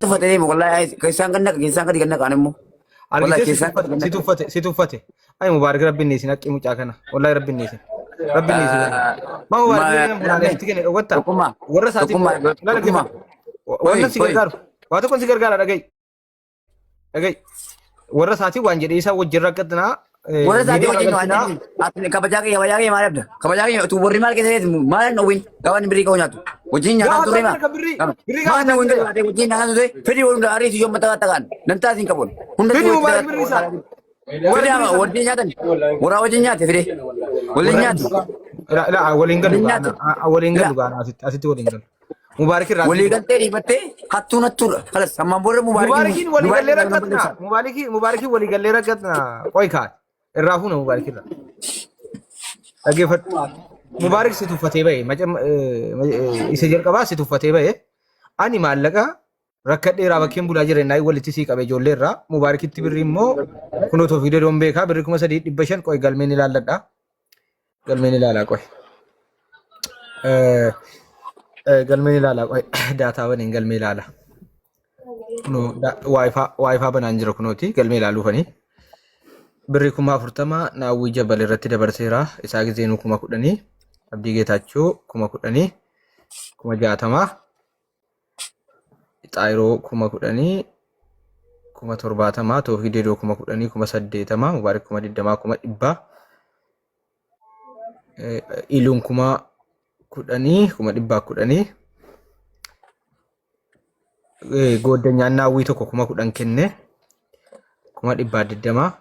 tuffatee deema wallahi keessaan gad naqa keessaan gadi gad naqaan immoo. Wallahi Argitee si keessaan gadi tuffate gad si naqa. tuffate si tuffate. Ay Mubaarak rabbi inni isin haqqi mucaa kana. Wallahi rabbi inni isin. Rabbi inni isin. Ma Mubaarak birrii nan funaanee sitti kenne dhowwatta. Tokkummaa Warra isaatiin tokkummaa laa tokkummaa. dhaggeeffadhu. Wannan si Oi oi. gargaaru. Waa tokkoon si gargaara dhaga'i. Dhaga'i. Warra isaatiin waan jedhee isaa wajjin rakkatnaa Warra isaatii miidiyaa wajjin waan agarsiinaa. jedhu ati kabajaa kiyya kabajaa kiyya maal dhabda? Kabajaa kiyya utuu warri maal keessa jirtu maal hin dhowwin gaafa inni birrii qabu nyaatu. Wajjin nyaataan Gaafa turre maa? isaa birrii birrii Maal gaafa na wanta isaa baatee wajjin nyaataan turre fedhii hunda ariitu yoo mataa takaan nan taasiin qabuun. Hunda Fidi Mubaarak birrii isaa. Mubaarak Fedhii birrii isaa. wajjin nyaatan warraa wajjin nyaate fide waliin nyaatu La la waliin galu waliin nyaatu. gaana waliin galu gaana asitti asitti waliin galu. Mubaarak irraa Walii galtee dhiifattee hattuun hattuudha. Kalas ammaan booda mubaarakiin Mubaarakiin walii gallee rakkatna. Mubaarakiin Mubaarakiin walii gallee rakkatna. Qoy kaa irraa fuuna Mubaarak irraa. Dhaggeeffadhu. Mubaarak si tuffatee ba'e isa jalqabaa si tuffatee ba'e ani maallaqa rakkadheeraa bakkeen bulaa jira innaa walitti sii qabe ijoollee irraa Mubaarakitti birri immoo kunoo toofi deedoon beekaa birri 3,500 qoy galmeen ilaalladha. Galmeen ilaalaa qoy. Galmeen ilaalaa qoy. Daataa baneen galmee ilaala. Kunoo waayifaa banaan jira kunooti galmee ilaaluufanii. Birrii 40,000 naawwii jabal irratti dabarseera. Isaa gizeenuu 10,000. Abdii Geetaachoo 10,000. 60,000. Xaayiroo 10,000. 70,000. Toofii Deedoo 10,000. 80,000. Mubaarik 20,000. 100,000. Iluun 10,000. 110,000. Gooddanyaan naawwii tokko 10,000 kenne. 120,000.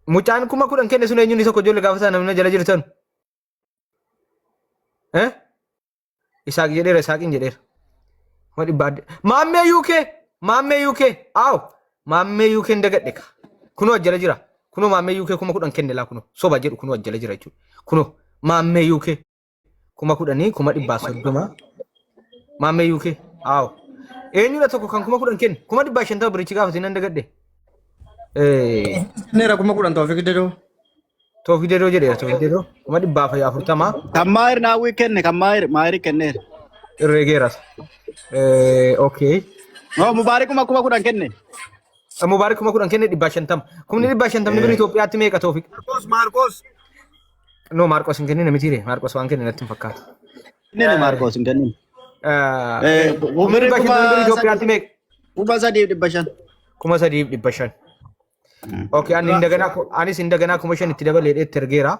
Mucaan 10,000 kenne sun eenyuun tokko ijoollee gaafa sana namni jala jirtan. Eh? Isaaq jedheera Isaaqiin jedheera. Kuma dhibba adda. Maammee UK Maammee UK aaw Maammee UK hin dagadhe ka. Kunoo ajjala jira. Kunoo Maammee UK 10,000 kenne laa kunoo soba jedhu kunoo ajjala jira jechuudha. Kunoo Maammee UK 10,000 130,000. Maammee UK aaw. Eenyudha tokko kan 10,000 kenne 150,000 birichi gaafa nan dagadhe. Kenneera 10,000 Toofiq Dedoo. Toofi Dedoo jedheera Toofi Dedoo 140,000. Kan Maahir naawwii kenne kan Maahir Maahir kenneera. Irreegeeras. Okay. No Mubaarikuma 10,000 kenne. Mubaarik 10,000 kenne 150. Kumni 150 birrii Itoophiyaatti meeqa Toofiq? Maarqos Maarqos. No Maarqos hin kennine mitiire. Maarqos waan kenne natti hin fakkaatu. Kennine Maarqos hin kennine. Kumni Birrii 150 birrii Itoophiyaatti meeqa? 3,500. 3,500. Okay, ani indaganaa anis indaganaa 5,000 itti dabalee itti ergeera.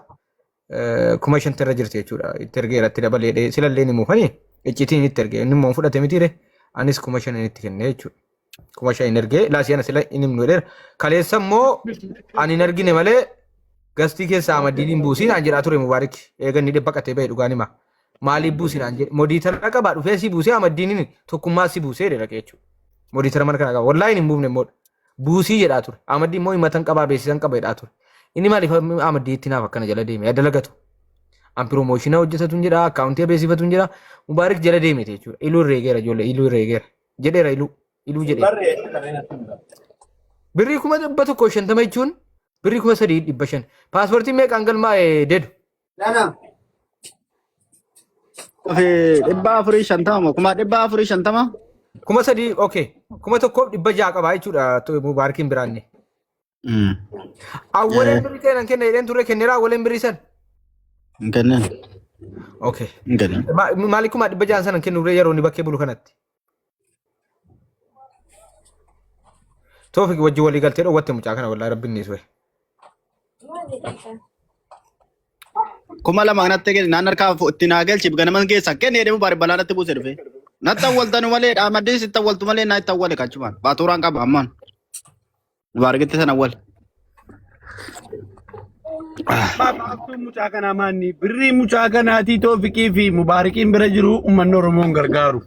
5,000 irra jirti jechuudha. Itti ergeera itti dabalee silallee ni muufani. Iccitiin itti erge inni immoo fudhate mitiire. Anis 5,000 itti kenne jechuudha. 5,000 ergee laasii ana sila inni himnu jedheera. Kaleessa immoo ani hin argine malee gastii keessaa Ahmadiin hin buusiin aan jedhaa ture Mubaarik. Eega inni baqatee bahe dhugaan hima. Maaliif buusin aan jedhe modiitara qabaa dhufee si buusee Ahmadiin tokkummaa si buusee jedhe dhaqee jechuudha. Modiitara mana kana qaba. Wallaahi hin buufne immoo. Buusii jedhaa ture. Ahmadii immoo himatan qabaa beeksisan qaba jedhaa ture. Inni maaliif Ahmadii itti naaf akkana jala deeme? Dalagatu. An piroomooshinaa hojjetatu hin jedha, akkaawuntii beeksifatu hin jedha. Mubaarik jala deemete jechuudha. Iluu irra eegeera ijoollee, iluu irra eegeera. Jedheera iluu, iluu jedheera. Birrii 150,000 jechuun birrii 3,500. Paaspoortiin meeqaan galmaa'e dedu? Nana. 450 moo 450,000? 3,000 okay. 1,600 qabaa jechuudha Mubaarikiin biraanne. Awwaleen birrii kennan kenna jedheen turre kenneera awwaleen birrii san. Hin kennin. Okay. Hin kennin. Maali 600,000 sana kennu yeroo inni bakkee bulu kanatti. Toofik wajjin walii galtee dhoowwatte mucaa kana wallaahi rabbiin ni su'e. 2,000 natti kenne naan harkaa itti naa galchi ganaman keessa kenne jedhee mubaarik balaa natti buuse dhufe. Natti awwaltanu malee dhaamaddiis itti awwaltu malee naa itti awwale kachumaan baatuuraan qaba ammaan. Mubaarikitti sana awwale. Baaftuun mucaa kanaa maanni birrii mucaa kanaatii Toofiqii fi Mubaarikiin bira jiru uummanni Oromoo hin gargaaru.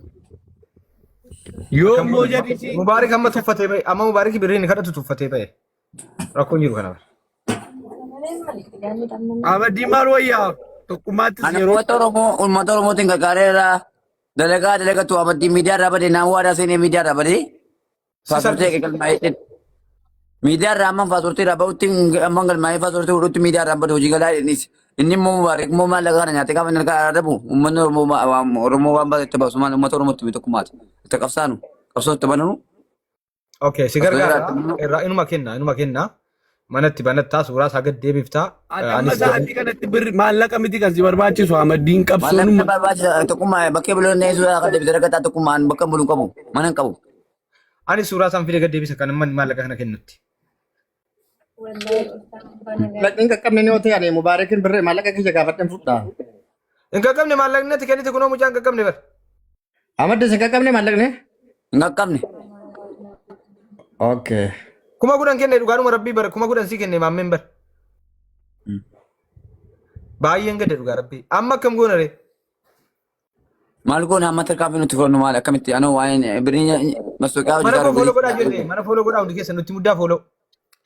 Yoo immoo jarrisi Mubaarik amma tuffatee ba'e. Amma Mubaarik birrii inni kadhatu tuffatee ba'e. Rakkoon jiru kana. Abadii maal wayyaa tokkummaattis Ani yeroo uummata Oromoo uummata Oromootiin gargaareera. Dalagaa dalagatu abadii miidiyaa irraa badee naan waadaa seenee miidiyaa irraa badee paaspoortii eega galmaa'ee miidiyaa irraa amma paaspoortii irraa bahutti amma galmaa'ee paaspoortii fuudhutti miidiyaa irraa bade hojii galaa innis Inni immoo Mubaarik immoo maallaqa kana nyaatee gaafa inni harkaa adabu uummanni Oromoo Oromoo waan baay'ee itti baasu maal uummata Oromootti tokkummaati. Itti qabsaanu qabsoo itti bananu. Okay, si Qabsoo gargaara. irraa itti Irraa inuma kenna, inuma kenna. Manatti banattaa suuraa isaa gad deebiftaa. Ati amma Anis sa'aatii kanatti birri maallaqa miti kan si barbaachisu Ahmaddiin Maallaqni qabsoon barbaachisa tokkummaa bakkee buloon suuraa kan deebisee argataa tokkummaan bakka bulu qabu mana hin qabu. Ani suuraa isaan fide gad deebisa kan manni maallaqa kana kennutti. Maallaqni hin qaqqabne ni yoo ta'e ani Mubaarakin birree maallaqa kiyya gaafadheen fudhaa. Hin qaqqabne maallaqni natti kennite kunoo mucaan hin qaqqabne bar. Amaddi hin qaqqabne maallaqni? Hin qaqqabne. Okay. 10,000 kenne dhugaadhuma rabbii bara 10,000 sii kenne maammeen bar. Baay'een gadde dhugaa rabbii. Amma akkam goona ree? Maal goona amma tarkaanfii nuti fudhannu maal akkamitti anoo waa'een birrii mastooqaa Mana hojjetaa koo fooloo godhaa ijoollee. Mana fooloo godhaa hundi keessan nutti muddaa fooloo.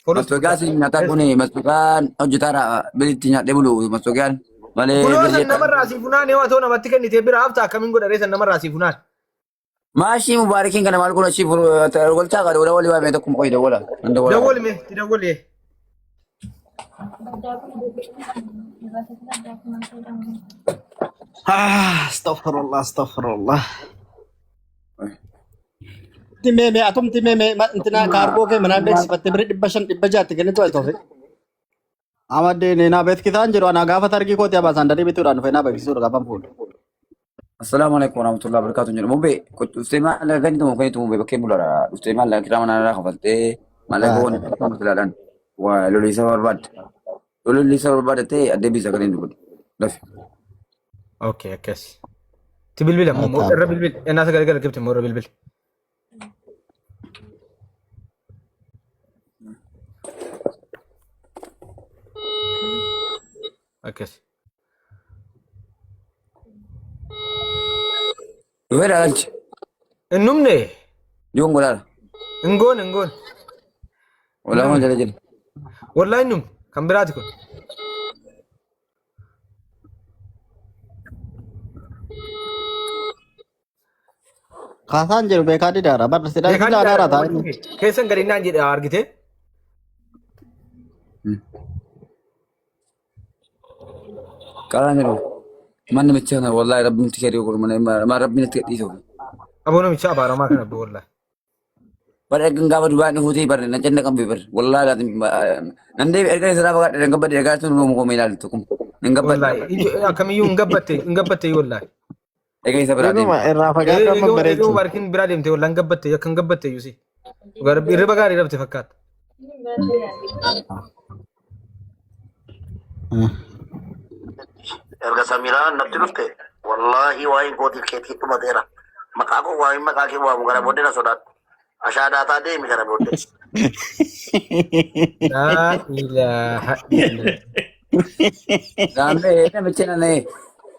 Fooloo itti Mastooqaa muddaa. si nyaataa kun mastooqaan hojjetaadha biritti nyaadhee bulu mastooqaan malee Kunoo birrii san namarraa asii funaanee waa ta'u namatti kennitee bira hafta akkamiin godha ree san namarraa asii funaan. Maashii mubaarakiin kana maal godha achii golchaa qaba dawwala walii waamee tokkuma qoyi dawwala. Dawwala. Dawwali mee itti dawwali. Ah, astaghfirullah, astaghfirullah. Itti mee mee atumti mee mee intina kaargoo kee manaan beeksifattee birrii 500 600tti kennitu ati Toofiq. Amaddiin naa beeksisaan jiru anaa gaafa targii kooti abaa sandalii bituudhaan dhufee naa beeksisuudha gaafan fuudhu. Assalaamu alaikum warahmatullahi wabarakatuh jedhu mubee dhuftee maallaqa kennitu moo kennitu mubee bakkee bulaadha dhuftee maallaqa kiraa manaa irraa kafaltee maallaqa waan akkasumas ilaalan waa loliisa barbaadda. Loliisa barbaadda ta'e addee bisa kan inni godhu. Lafi. Okay, akkas. Itti bilbila immoo irra bilbil. Ennaa sagalee gara gibti immoo irra bilbil. Akkas. Dhufee dhaalchi. Hin dhumne. Yoon godhaadha. Hin goone hin goone. Walaa waan jala jira. Wallaahi hin dhumne. Kan biraati kun. Kaasaan jiru beekaa didaara. Barra sidhaa Beekaa didaara didaara. taa'e. Keessan gadi naan jedhe argite. Qaraan jiru. Manni micha kana wallahi rabbiin itti kennuu godhu mana rabbiin itti gadhiisu. Aboo namicha abaaramaa kana abbo wallahi. Bara ergan gaafa Dubaay dhufuutii barre nan canna qabbe barre wallahi laatin nan deebi erga isaa fagaadhe nan gabbadhe ergaa sun nu koomee ilaaltu kun nan gabbadhe Wallahi akkamiyyuu hin gabbatte hin gabbatte wallahi. erga isa biraa deeme. Dhuguma irraa fagaadhu amma Eeguu bareechu. barkin biraa deemte wallahi hin gabbatte yakka hin gabbatte yusi. Hirriba gaarii dhabte fakkaata. Erga Samiiraan natti dhufte wallaahi waa'een kootiif keetii dhumateera. Maqaa koo waa'een maqaa kee waamu gara booddee na sodaadhu. Ashaadaataa deemi gara booddee. Laa ilaaha illallah. Saamee namichi nane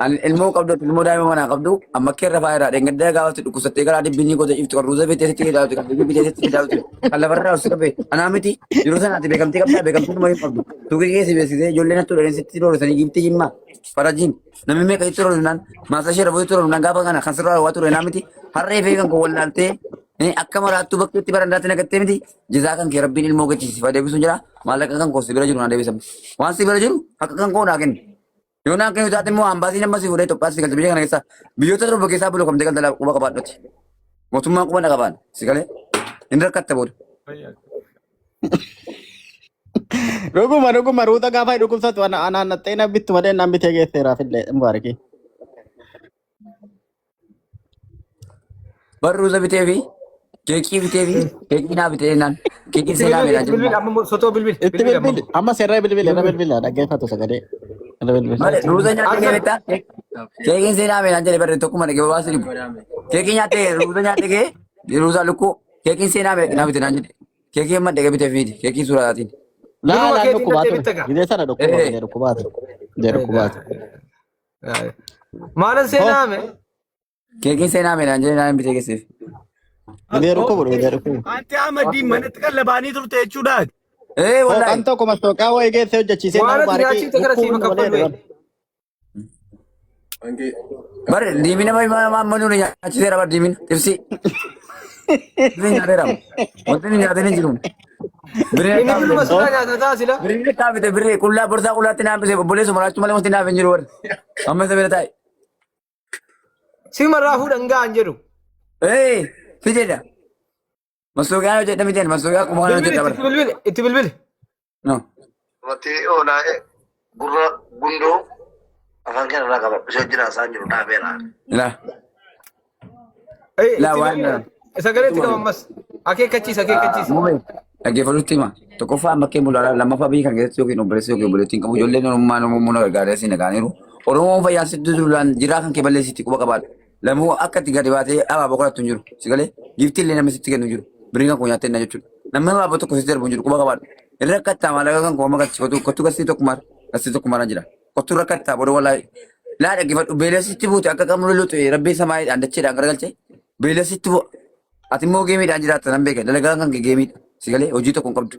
ani ilmoo qabdu ilmoo daa'ima manaa qabdu amma kee rafaa irraa dheengaddaa gaafatti dhukkubsattee karaa dhibbinni gosa iftu kan ruuza bitee sitti hidhaatu kan biyyi bitee sitti hidhaatu kan lafarraa ol si qabe anaa miti yeroo sana ati beekamtii qabdaa beekamtii numa hin qabdu suuqii keessa beeksisee ijoollee natti godhanii sitti roorisanii giftii jimmaa farajiin namni meeqa itti roorifnaan maasaa ishee rafuutti roorifnaan gaafa kana kan sirraa waa ture naa miti harree fi kan koo wallaaltee akka maraattuu bakkeetti barandaatti nagattee miti jazaa kan kee rabbiin ilmoo gachiisi fa deebisuun jira maallaqa kan koo si bira jiru naa deebisame waan si bira jiru haqa kan koo naa kenni yoo naa kennu taate immoo ambaasii nama si fuudhee Itoophiyaa si galcha biyya kana keessa biyyoota torba keessaa bulookamtee galta quba qabaadhuti mootummaan quba na qabaan si galee hin rakkatte booda. Dhuguma dhuguma ruuta gaafa dhukkubsatu ana anaan naxxee na bittu malee naan bitee geesseeraaf illee mubaarikii. Barruusa bitee fi keekii bitee fi keekii naa bitee naan keekii seenaa Bilbil beelaa jiru. bilbil amma sotoo bilbil Itti bilbil amma. bilbili amma seerra bilbili irra bilbili dhaggeeffatu sagalee irra bilbili. Malee ruuza nyaattee kee beektaa? Keekiin seenaa beelaa jedhe barre tokkuma dhagee babaasii dhibu. Keekii nyaattee ruuza nyaattee kee ruuza lukkuu keekiin seenaa beelaa bitee naan jedhe. Keekii amma dhagee bitee fiidi keekii suuraatiin. Laa Duruma laa keetiin dhukkubaa nattee ture. bitta gaa. Gidee sana dhukkuba Eh. gidee dhukkubaa ture. Gidee dhukkubaa ture. Maalan seenaa me? Keekiin seenaa beelaa jedhe naan bitee geesseef. Gidee dhukkubu gidee dhukkubu. Anti Ahmadiin manatti qallabaanii turte jechuudha. Ee Kan wallaahi. tokko mastooqaa wayii geessee hojjechiisee Waan nama ati mubaarikii nyaachifte gara siif dhukkubu akka malee kaffalu. Bare diimina maal maal nyaachiseera bar diimina ibsi. Inni nyaateera. Wanti inni nyaatee hin jiru. Birrii Inni harkaa birruma bite. sirraa nyaata ta'a sila. Birrii harkaa bite birrii qullaa borsaa qullaatti naaf bise obboleessu maraachuu malee wanti naaf hin jiru warri. Amma isa bira taa'e. Simarraa fuudhan ga'an jedhu. Ee fideedha. Masooqaa hojjedha miti ani masooqaa akkuma kana Bilbili hojjedha bara. itti bilbili itti bilbili. No. Mati oolaa gurra gundoo afaan kana irraa qaba. Ishee jira isaan jiru dhaabeera. Laa. Eh, Laa itti waan bilbili. Sagalee itti qaba ammas. Akeekkachiisa akeekkachiisa. Mube dhaggeeffatutti hima. Tokkoffaa amma kee mul'ata lammaffaa biyya kana keessatti yookiin obboleessi yookiin obboleettiin qabu ijoolleen oromummaa Oromoo na gargaaree si nagaaniiru. Oromoon fayyaan sitti dulaan jiraa kan kee balleessitti quba qabaadha. Lamuu akka itti gadi baatee abaaboo qorattu hin jiru. Si galee giiftii illee namni sitti kennu hin jiru. Birrii kan koo nyaattee na jechuudha. Namni abaaboo tokko sitti darbu hin jiru quba qabaadha. Irra akkattaa maallaqa kan koo amma galchifatu kottu gasii tokkummaa gasii tokkummaa jira. Kottu rakkattaa booda wallaahi. Laa dhaggeeffadhu beelasitti buute akka qabnu lolutu rabbiin samaayiidhaan dacheedhaan garagalchee beelasitti bu'a. Ati immoo geemiidhaan jiraatta nan beeka. Dalagaan kan kee geemiidha. Si galee hojii tokko hin qabdu.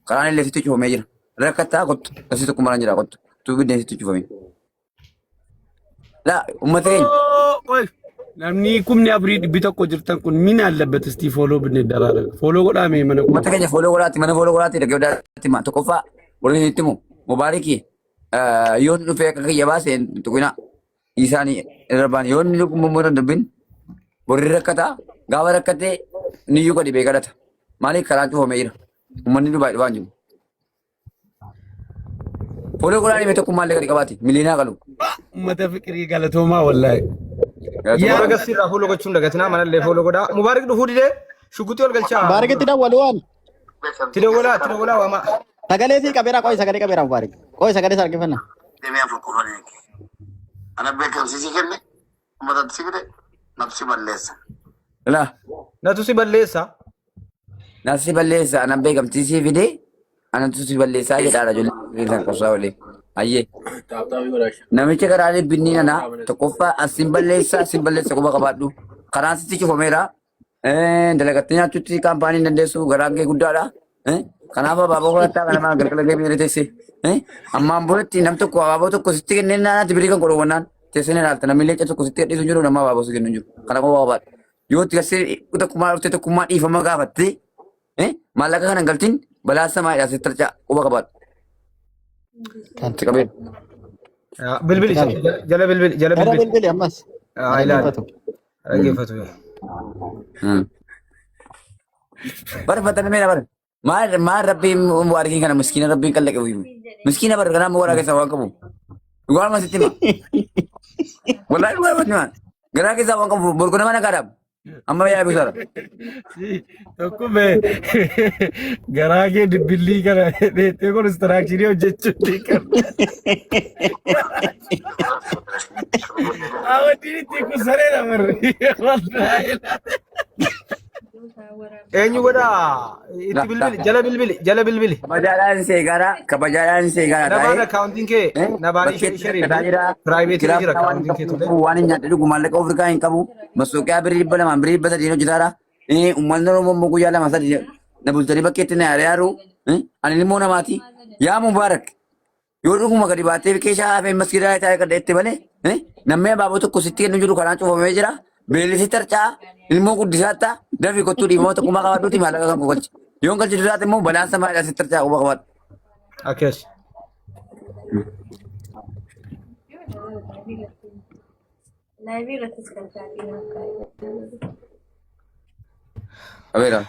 Karaan illee sitti cufamee jira. Rakkattaa kottu. Gasii tokkummaa jira kottu. Tuu biddeen sitti cufamee. Laa uummata keenya. Qoy namni 4100 jirtan kun min አለበት እስቲ ፎሎ ብንደራረግ ፎሎ godhaa mee mana koo. Uummata keenya fooloo godhaatti mana fooloo godhaatti dhaggeeffadhaatti hima. Tokkoffaa warri itti himu Mubaariki yoon dhufee akka kiyya baase hin tuqina. Isaanii irra baan yoon inni lukkuu hin dubbin warri rakkataa gaafa rakkatee niyyuu gadi bee kadhata. Maaliif karaan cufamee jira? Uummanni Dubaay dhufaa hin jiru. Fooloo godhaan hime tokkummaa illee gadi qabaati. Miliyoonaa qalu. Uummata fiqirii galatoomaa wallaahi. Warra gassiirraa fuula gochuun dagatinaa manallee fuula godhaa. Mubaarik dhufuu didee shuguxii ol galchaa. Mubaarikitti dawwalu waan. Itti dawwalaa itti dawwalaa waamaa. Sagalee sii qabeera qoy sagalee qabeera Mubaarik. Qoy sagalee isaa argifanna. Deemee afur qofan eege. Ana beekamsiisii kenne uummatatti si fide nafsi balleessa. Laa. Natu si balleessa. Nafsi balleessa anan beekamtii sii fide anatu si balleessaa jedhaadha ijoollee isaan qabsaa olee. Ayyee. Namicha karaa dhibbinni nana tokkoffaa asin balleessa asin balleessa quba qabaadhu. Karaan sitti cufameera. Dalagattee nyaachuutti kaampaanii hin dandeessu garaan kee guddaadha. Kanaaf abaaboo qorattaa kana maa galgala kee biyya teesse. Ammaan boodatti nam tokko abaaboo tokko sitti kenneen naanaatti birii kan godhuwwannaan teessee ni ilaalta. Namni leenca tokko sitti gadhiisu hin jiru nama abaaboo si kennu hin jiru. Kana quba qabaadhu. Yoo itti garsee tokkummaa dhuftee tokkummaa dhiifama gaafattee maallaqa kana hin galchin balaa samaadhaa sitti tarcaa quba qabaadhu. Si qabeen. Bilbili jala bilbili jala Jala bilbili. bilbili ammas. Haa ilaali. Dhaggeeffatu. Barfatanii meera bara. Maal maal rabbiin mubaarakiin kana miskiina rabbiin qallaqe uyyuu. Miskiina bara kanaa mooraa keessaa waan qabu. Dhugaa sitti hima. Wallaahi dhugaa sitti hima. Garaa keessaa waan qabu borgo nama nagaadhaaf. Amma yaa bisaara. Tokkume garaa kee dibbillii kana dheettee konistiraakshini hojjechuu ni qabda. Awaddiin itti kusareedha barri. Wallaahi. Eenyu godhaa? Itti bilbili jala bilbili jala bilbili. Kabajaadhaan seegaara kabajaadhaan seegaara Nabaan taa'ee. akkaawuntiin kee nabaan ishee ishee piraayiveetii jira akkaawuntiin kee tole. Waan hin nyaadhe dhugu maallaqa Afrikaa hin qabu. Masooqiyaa birrii 200 birrii 300 hojjetaara. Uummanni Oromoo immoo guyyaa lama sadii na bulchanii bakkeetti na yaariyaaru. Ani ilmoo namaati. Yaa Mubaarak yoo dhuguma gadi baatee keeshaa hafee masgidaa taa'ee kadhate malee namni abaaboo tokko sitti kennu jiru karaan cufamee jira. Beellisi tarcaa ilmoo guddisaatti dafii kottuu dhiifama tokkummaa qabaadhuuti maallaqa kan galchi. Yoon galchi duraate immoo balaan samaadhaa sitti tarcaa quba qabaadhu. Akkas. Laayivii irrattis galchaatii naaf kaa'e. Abeera.